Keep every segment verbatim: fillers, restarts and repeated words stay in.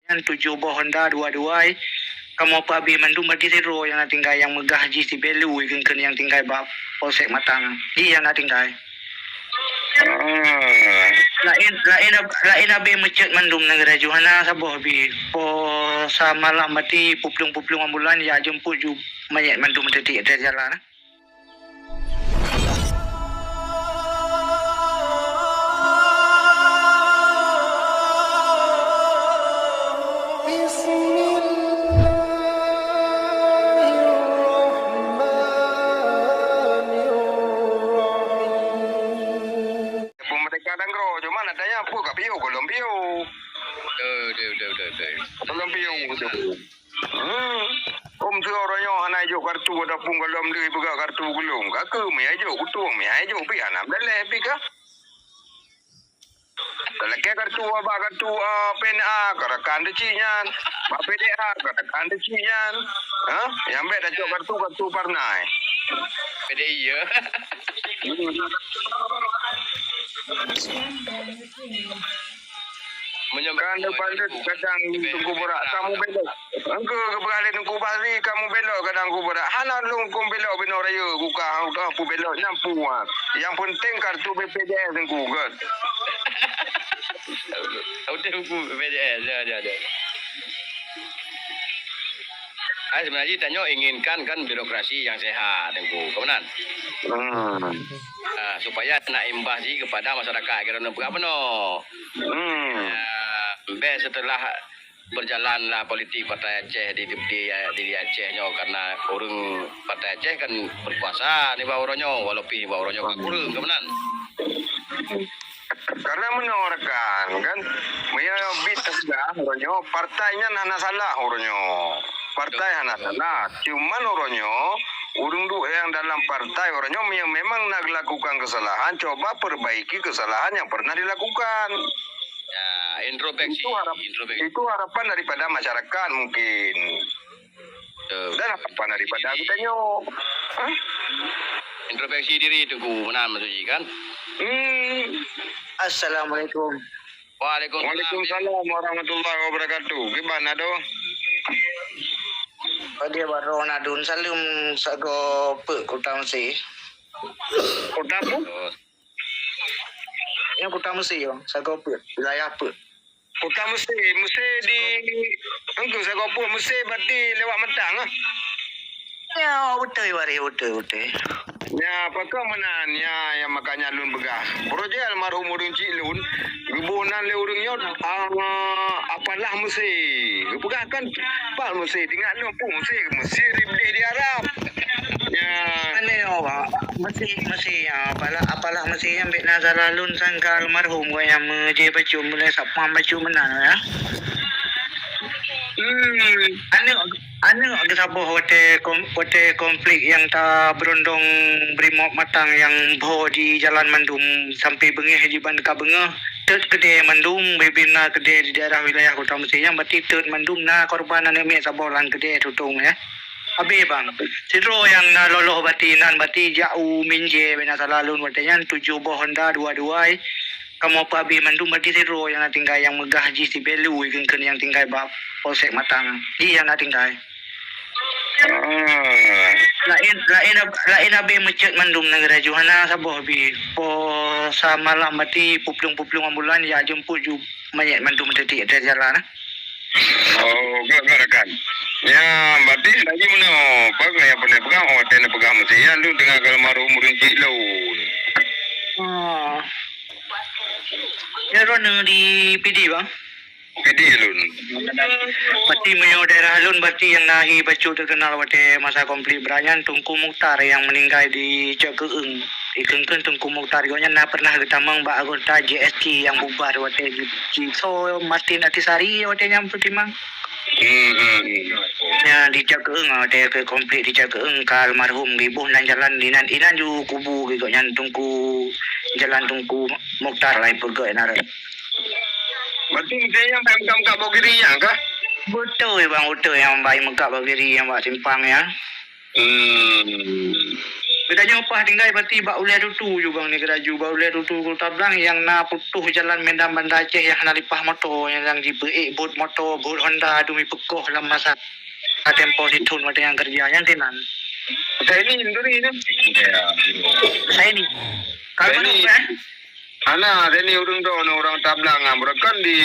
Nyan tujoh boh Honda dua-dua, kamoe peuabéh mandum, bagi sidroe nyang na tinggai nyang meugah jih si Belu, ikheun-kheun nyang tinggai bak Polsek Matang. Jih nyang na tinggai. Ah. Laén, laén, laén abéh meucét mandum nanggroe ju hana saboh bih. Po samalam mati puplueng-puplueng ambulan ya jemput ju manyét mandum teutik di jalan. Bismillahirrahmanirrahim. Peumerdeka nanggroe, cuma nak tanya apa kat piu, golom piu. Betul, betul, betul, betul, betul. Golom piu, betul. Hmm. Om seuroe nyoe hana ijok kartu, ataupun golom deuh peugah kartu golom. Ka keu meuijok kutueng, meuijok pih hana meudaleh pih kah. Talakée kartu, bak kartu, ah, P N A, ka rakan teucik nyan. Bak P D A, ka rakan teucik nyan. Ha? Nyang bék tacok kartu, kartu parnai. P D I ya. Hmm. Meunyoe kan depan kadang Teungku Burak, kamu belok. Engkau keberalih Teungku Basri, kamu belok kadang Teungku Burak. Hana lôn kong belok binoe raya, buka, buka pu belok nyampu, ah. Yang penting kartu B P J S Teungku, kan. Udah buku B P J S, ya, ya, ya. Ai, sebenarnya tanyoe inginkan kan birokrasi yang sehat, Teungku. Ka meunan? Hmm. Ah, supaya nak imbas jih kepada masyarakat, kira nak peugah bunoe. Hmm. Ah, bèk setelah berjalanlah politik Partai Aceh di, di, di, di Aceh nyoe, karena ureueng Partai Aceh kan berkuasa nibak uroe nyoe, walaupun nibak uroe nyoe ka kureueng, ka meunan. Karena meunoe rakan, kan, meunyoe bit teupeugah uroe nyoe, partai nyan hana salah uroe nyoe. Partai hana salah. Cuman uroe nyoe, ureueng duek nyang dalam partai uroe nyoe, meunyoe memang na gelakukan kesalahan, coba perbaiki kesalahan yang pernah dilakukan. Ya, introspeksi, itu harap-, introspeksi. Itu harapan daripada masyarakat mungkin. Betul. Dan harapan daripada kita nyoe. Hah? Introspeksi diri, Teungku, meunan maksud jih, kan? Hmm. Assalamualaikum. Waalaikumsalam. Waalaikumsalam warahmatullahi wabarakatuh. Kiban, Ado? Pada baroe na dun saleuem sagoe peuet Kuta Meusé. Kuta apa? Oh. Nyoe Kuta Meusé, yo, sagoe peuet, wilayah peuet. Kuta Meusé, Meusé di, engkau sagoe peuet Meusé berarti lewat Matang, ah? Ya, beutôi, waréh, beutôi, beutôi. Ya, pakon meunan, ya, nyang makanya lôn peugah. Bro Jai almarhum ureueng chik lôn, geuboh nan lé ureueng nyoe, ah, apalah Meusé. Geupeugah kan, pat Meusé, ingat lôn pun Meusé, Meusé ribdeh di Arab. Ya. Aneh awak. Meusé, Meusé, ya, apalah, apalah Meusé nyan bèk na salah lôn sangka almarhum, gobnyan meujeuet bacut mulai satpam bacut meunan, ya. Hmm. Aneuk, aneuk geusaboh watèe kon-, watèe konflik nyang tabeurundong Brimob Matang nyang bho di jalan mandum sampai beungéh jiban ka beungéh. Teut keudè mandum, bibina keudè di daerah wilayah Kuta Meusé nyan, berarti teut mandum na korban aneuk miet saboh lam keudè tutong, ya. Abéh, bang. Sidroe nyang na loloh bati nan, bati jak u Minjee, bèk na salah lôn watèe nyan, tujoh boh Honda dua-dua, kamoe peuabéh mandum, bati sidroe nyang na tinggai nyang meugah jih si Belu, ikheun-kheun nyang tinggai bak Polsek Matang. Jih nyang na tinggai. Ah. Laén, laén, laén abéh meucét mandum nanggroe ju hana saboh bih. Po samalam bati puplueng-puplueng ambulan ya jemput ju manyét mandum teutik di jalan, eh. Oh, gèt, gèt rakan. Ya, berarti lagi meunoe, apa nyang pernah peugah, oh, watèe na peugah Meusé, ya, lôn teungoh keu almarhum ureueng chik lôn. Oh. Ya, lôn di Pidie, bang. Pidie lôn. Berarti meunyoe daerah lôn, berarti nyang na hi bacut teukeunal watèe masa konflik brat nyan, Teungku Mukhtar nyang meuninggai di Cot Keueung. Ikheun-kheun Teungku Mukhtar, gobnyan na pernah geutamong bak anggota J S T nyang bubar watèe ji-, jisoe Martin Atisari watèe nyan peutimang. Hmm, hmm, hmm. Nyan di Cot Keueung, watèe keu konflik di Cot Keueung ka almarhum geuboh nan jalan inan, inan ju kubu geuh gobnyan Teungku, jalan Teungku Mukhtar laén peugöt inan. Berarti Meusé nyang bak meukab-meukab Bogiri nyan kah? Beutôi, bang, beutôi nyang bak meukab Bogiri nyang bak simpang nyan. Hmm. Geutanyoe paih tinggai berarti bak ulèe tutu ju bang ni geuraju, bak ulèe tutu Kota Blang nyang na putôh jalan Medan Banda Aceh nyang hana lipah moto, nyang, nyang jibeuet bot moto, bot Honda dumi peukoh lam masa tempo sithon watèe nyang keureuja nyang keunan. Saya ni, Indri ni. Saya ni. Kalau Saya ni. Hana, tadi ureueng droeneuh ureueng Tablang, ah, meureukan di,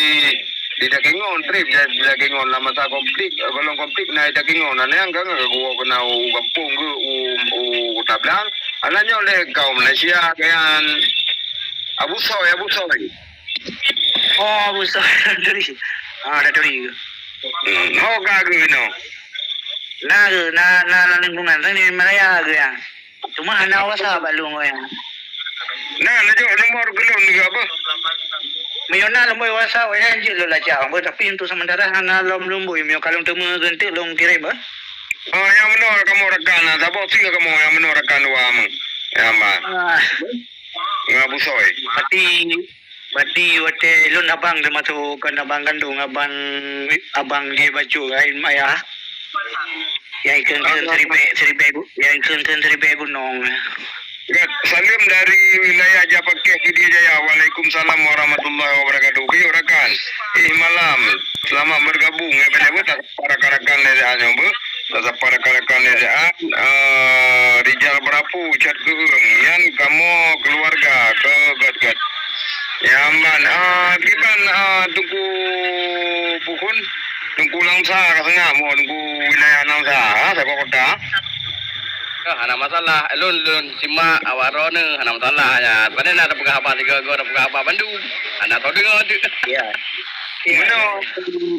di Takengon, trép di, di Takengon, lam masa konflik, eh, golom konflik na di Takengon, na nyang ka, ka geuwoe keunoe u gampông geuh, u, u Tablang, hana nyoe lé kaum Malaysia, nyan Abu Soy, Abu Soy. Oh, Abu Soy, tadi. Ah, dah tadi. Hmm, ho ka geuh inoe. Na geuh, na, na, na lingkungan, tadi Malaya geuh ya. Cuma hana WhatsApp bak lôn nyan. Nah, laju nomor keu lôn juga, beuh. Meunyoe na lôn bui WhatsApp, nyan jeuet lôn lacak, beuh, tapi untuk sementara hana lom lôn bui, meunyoe ka lôn teumé geunteuk lôn kirém, beuh. Oh, nyang meunoe kamoe rakan, nah, saboh sie kamoe nyang meunoe rakan dua meuh. Ya, Mbak. Ah. Ngon Abu Soy. Berarti Berarti watèe lôn abang teumasuk kon abang kandông, abang, abang jih bacut laén ayah. Nyang ikheun-kheun siribèe, siribèe gu-, nyang ikheun-kheun siribèe gunong. Gèt, saleuem dari wilayah Japakeh, Pidie Jaya. Waalaikumsalam warahmatullahi wabarakatuh. Kuyuk rakan. Ih, malam. Selamat bergabung. Ya, betul, betul. Rakan-rakan lé nyoe beuh, tasapa rakan-rakan lé, eh, Rijal Berapu, Cat Keueung, nyan kamoe keuluwarga keu gèt-gèt. Nyaman, eh, kiban, eh, Teungku Pukun, Teungku Langsa ka seungab mo, Teungku wilayah Langsa, ha, sagoe kota. Ah, hana masalah. Lôn, lôn simak awak droeneuh, hana masalah nyan. Padahai na tapeugah haba sigoe-goe, tapeugah haba bandum. Hana teudeungoe teuk. Ya. Ya. Meunoe,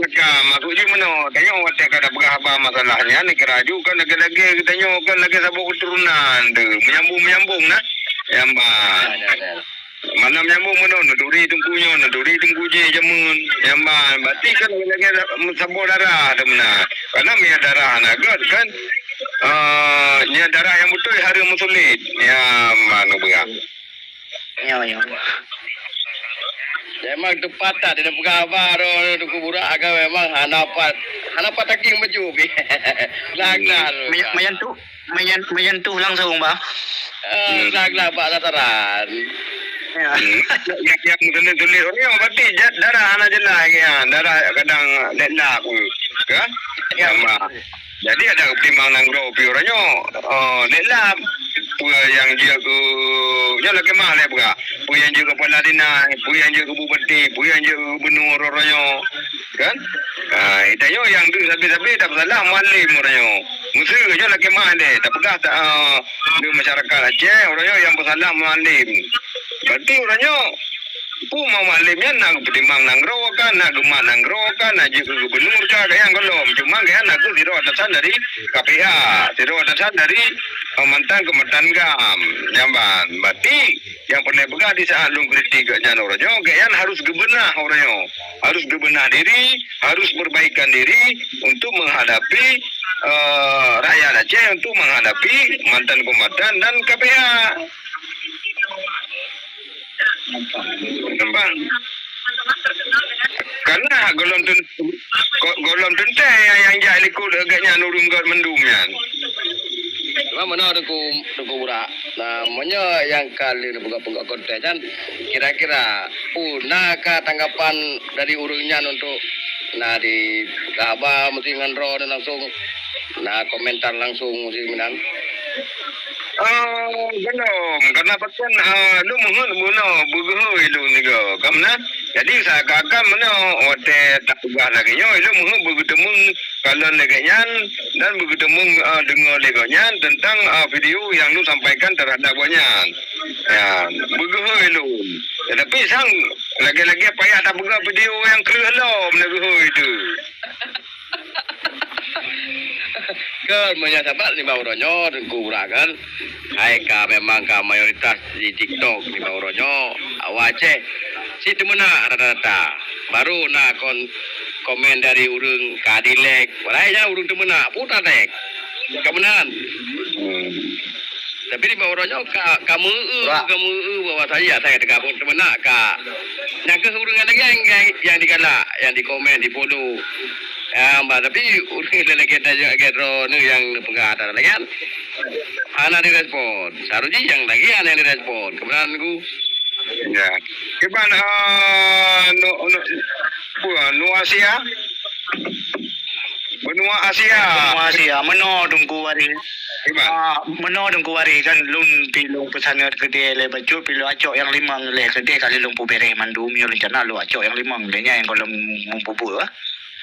ka, maksud jih meunoe. Tanyoe watèe ka tapeugah haba masalah nyan, neukira ju kan lagèe-lagèe geutanyoe kan lagèe saboh keuturonan tu. Menyambung-menyambung na. Ya, bah. Ya, ya, ya. Malam nyambung meunoe, neuturi teungku nyoe, neuturi teungku jéh jameun. Ya, bah. Berarti kan lagèe-lagèe saboh darah tu meunan. Karena minyak darah na gèt kan. Ah, minyak darah nyang beutôi hareuem meusulet. Ya, bah, neubeurak. Ya, ya. Memang teupat that, dia peugah haba droe Teungku Burak ka memang hana pat, hana pat daging baju pih. Lagak. Meunya-, menyentuh, menyen-, menyentuh langsung, Bang. Eh, lagak bak sasaran. Ya. Hmm. Yang, yang tulis-tulis orang yang berarti ja-, darah hana jelas lagi, ya. Darah kadang lelap ke? Ya. Sama. Jadi ada pertimbang nanggroe pih uroe nyoe. Oh, lé lam. Peue nyang jeuet keu, nyoe lakèe meu'ah lé peugah. Peue nyang jeuet keu kepala dinas, peue nyang jeuet keu bupati, peue nyang jeuet keu gubernur uroe nyoe. Kan? Ha, tanyoe nyang deuh sabe-sabe tapeusalah mualim uroe nyoe. Meuseu nyoe lakèe meu'ah lé, tapeugah ta-, eh, di masyarakat Aceh, uroe nyoe nyang peusalah mualim. Berarti uroe nyoe Peue mualim nyan na geupeutimang nanggroe ka, na geumat nanggroe ka, na jeuet keu gubernur ka, gobnyan gohlom. Cuma gobnyan na kheueh sidroe atasan dari K P A, sidroe atasan dari, eh, mantan keumantan GAM. Nyan ban. Berarti nyang peureulèe peugah di saat lôn kritik gobnyan uroe nyoe, gobnyan harus geubeunah uroe nyoe. Harus geubeunah diri, harus perbaikan diri untuk menghadapi, eh, rakyat Aceh, untuk menghadapi mantan keumantan dan K P A. Nembang. Karena gohlom tun-, go-, gohlom teuntèe nyang, nyang jak likot gobnyan ureueng gèt mandum nyan. Cuma meunoe Teungku, Teungku Burak. Nah, meunyoe nyang ka lheueh peugah-peugah konten nyan, kira-kira peue na ka tanggapan dari ureueng nyan untuk na di haba meusti ngon droeneuh langsung, na komentar langsung meusti meunan? Oh, gohlom. Karena pakon, ah, lôn meuheuet meunoe beugeuhôi lôn sigoe. Ka meunan. Jadi, seakan-akan meunoe watèe tapeugah lagèe nyoe, lôn meuheuet beugeuteumeung kalon lagèe nyan dan beugeuteumeung, ah, deungö lé gobnyan teuntang, ah, video nyang lôn sampaikan teuhadap gobnyan. Ya, beugeuhôi lôn. Tetapi sang lagèe-lagèe payah tapeugah video nyang kreueh lom na geuhôi teuh. Kan, meunyoe sabab nibak uroe nyoe, Teungku Burak kan, hai ka memang ka mayoritas di TikTok nibak uroe nyoe, awak Aceh cit teumeunak rata-rata. Baru na kon-, komen dari ureueng ka di-like. Padahai nyan ureueng teumeunak, peue ta-like. Ka meunan. Hmm. Tapi nibak uroe nyoe ka, ka meu-eu, ka meu-eu bahwa saya, saya teuka pun teumeunak ka. Nyang keuh ureueng nyang lagèe nyang, nyang digalak. nyang dikomen, dipolo. Ya, bah, tapi ureueng lagèe tajak lagèe droeneuh nyang neupeugah ata lagèe nyan, hana direspon. Seharusnya nyang lagèe nyan nyang direspon. Keubeunaran ku. Ya. Kiban, ah, nu, nu, apa, nu Asia? Benua Asia. Benua Asia, meunoe Teungku Waréh. Kiban. Ah, meunoe Teungku Waréh kan lôn pi lôn peusaneut keudè lé bacut pi lôn acok nyang limong lé keudè kali lôn peubéréh mandum nyoe rencana lôn acok nyang limong lé nyan nyang gohlom meupeubeuet.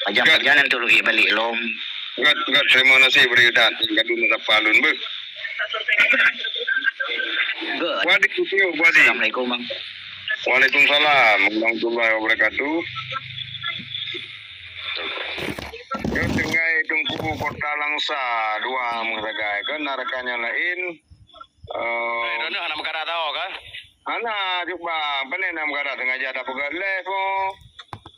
Pajan-pajan nyan tuluh ié balek lom. Gèt, gèt, terima kasih beri dan gaduh meusapa lôn beuh. Gèt. Wadi, Wadi. Assalamualaikum, Bang. Waalaikumsalam warahmatullahi wabarakatuh. Nyoe tinggai Teungku Kota Langsa dua meusagai kan na rakan nyang laén. Eh, eh, droeneuh hana meukarat tau kan? Hana, cuba. Pane na meukarat sengaja tapeugah leh ko.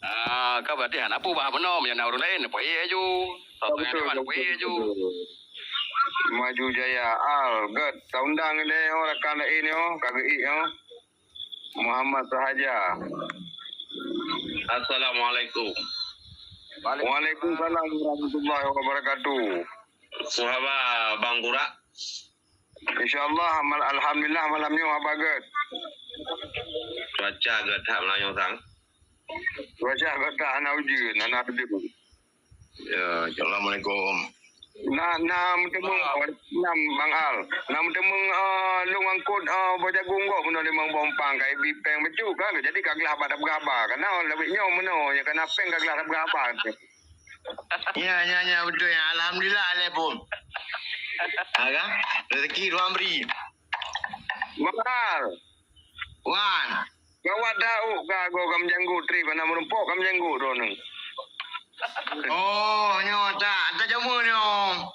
Ah, ka berarti hana peue bah meunoe meunyoe na ureueng laén, peue aju. Betul, betul, betul. Maju Jaya Al, gèt. Taundang ilèe nyoe rakan laén nyoe, ka geuék nyoe. Muhammad Sahaja. Assalamualaikum. Waalaikumsalam warahmatullahi wabarakatuh. Peue haba Bang Kurak? Insya Allah, mal-, alhamdulillah malam nyoe haba gèt. Cuaca gèt that malam nyoe sang. Cuaca gèt that hana ujeuen, hana ujeuen. Ya, assalamualaikum. Na, na meuteumeung, na, Bang Al. Na meuteumeung, eh, lôn angkot, eh, boh jagong gob meunoe limong boh umpang ka ibi péng bacut kan. Jadi ka glah haba tapeugah haba. Kana lawét nyoe meunoe, ya kana péng ka glah tapeugah haba. Ya, ya, ya, beutôi. Alhamdulillah, alai pun. Ha, kan? Rezeki Tuhan beri. Bang Al. Wan. Gawat dah, oh, ka, go, kam janggut trip, anak meureumpok, kam janggut droeneuh. Oh, nyoe tak, tak jamu nyoe.